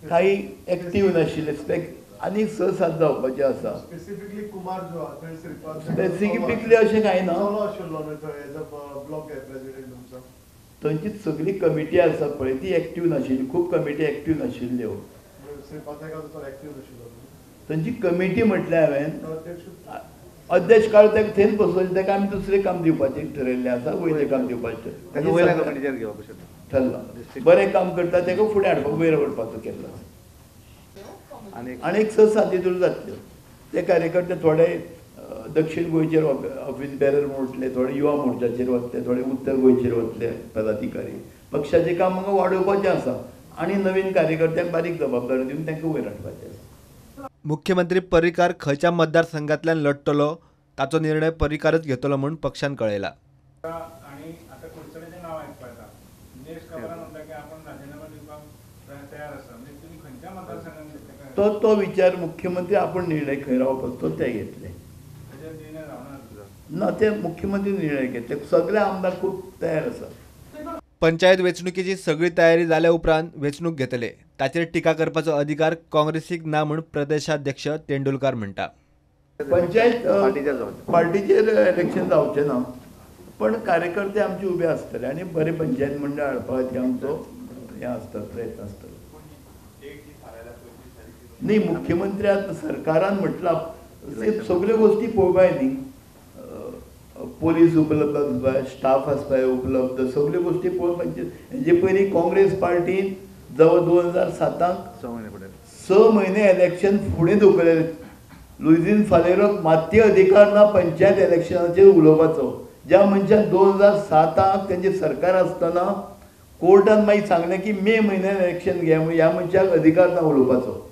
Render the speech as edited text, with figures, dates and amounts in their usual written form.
काही एक्टीव नाशिल्ले आनी 6-7 जावपाचे आसा. स्पेसिफिकली कुमार जो स्पेसिफिकली अशें कांय ना, थंयची सगळी कमिटी आसा पळय ती एक्टीव नाशिल्ली, खूब कमिटी एक्टीव नाशिल्ल्यो. थंयची कमिटी म्हटल्यार हांवें अध्यक्ष काळ ताका थंयच बसोवचें, ताका आमी दुसरें काम दिवपाचें ठरयल्लें आसा, वयलें काम दिवपाचें ठरलां. बरें काम करता ताका फुडें हाडपाक वयर व्हरपाचो केल्लो आसा. आनी एक 6-7 हितून जातल्यो. ते कार्यकर्ते थोडे दक्षिण गोंयचेर ऑफिस बॅरर म्हूण वतले, थोडे युवा मोर्चाचेर वतले, थोडे उत्तर गोंयचेर वतले पदाधिकारी. पक्षाचें काम म्हाका वाडोवपाचें आसा आनी नवीन कार्यकर्त्यांक बारीक जबाबदारी दिवन तांकां वयर हाडपाचें आसा. मुख्यमंत्री पर्रीकार खंयच्या मतदारसंघांतल्यान लढटलो ताचो निर्णय पर्रीकारच घेतलो म्हूण पक्षान कळयला. तो तो विचार मुख्यमंत्री आपण निर्णय खंय रावपाचो तो ते घेतले ना, ते मुख्यमंत्री निर्णय घेतले. सगळे आमदार खूब तयार आसा. पंचायत वेंचणुकेची सगळी तयारी जाल्या उपरांत वेंचणूक घेतले, ताचेर टिका करपाचो अधिकार काँग्रेसीक ना म्हूण प्रदेशाध्यक्ष तेंडुलकार म्हणटा. पंचायत पार्टीचेर इलेक्शन जावचें ना, पण कार्यकर्ते आमचे उबे आसतले आनी बरे पंचायत मंडळ हाडपा खातीर आमचो हें आसता प्रयत्न आसतलो. न्ही, मुख्यमंत्री आतां सरकारान म्हटलां सगल्यो गोश्टी पळोवपाक न्ही, पोलीस उपलब्ध आसपाक, स्टाफ आसपाक उपलब्ध, सगल्यो गोश्टी पळोवन पंचायत. हेजे पयलीं काँग्रेस पार्टीन जवळ 2007 6 म्हयने इलेक्शन फुडें धुकलें. लुईझीन फालेरोक मात्य अधिकार ना पंचायत इलेक्शनाचेर उलोवपाचो. ज्या मनशान 2007 तेंचें सरकार आसतना कोर्टान मागीर सांगलें की मे म्हयन्यान इलेक्शन घे, ह्या मनशाक अधिकार ना उलोवपाचो.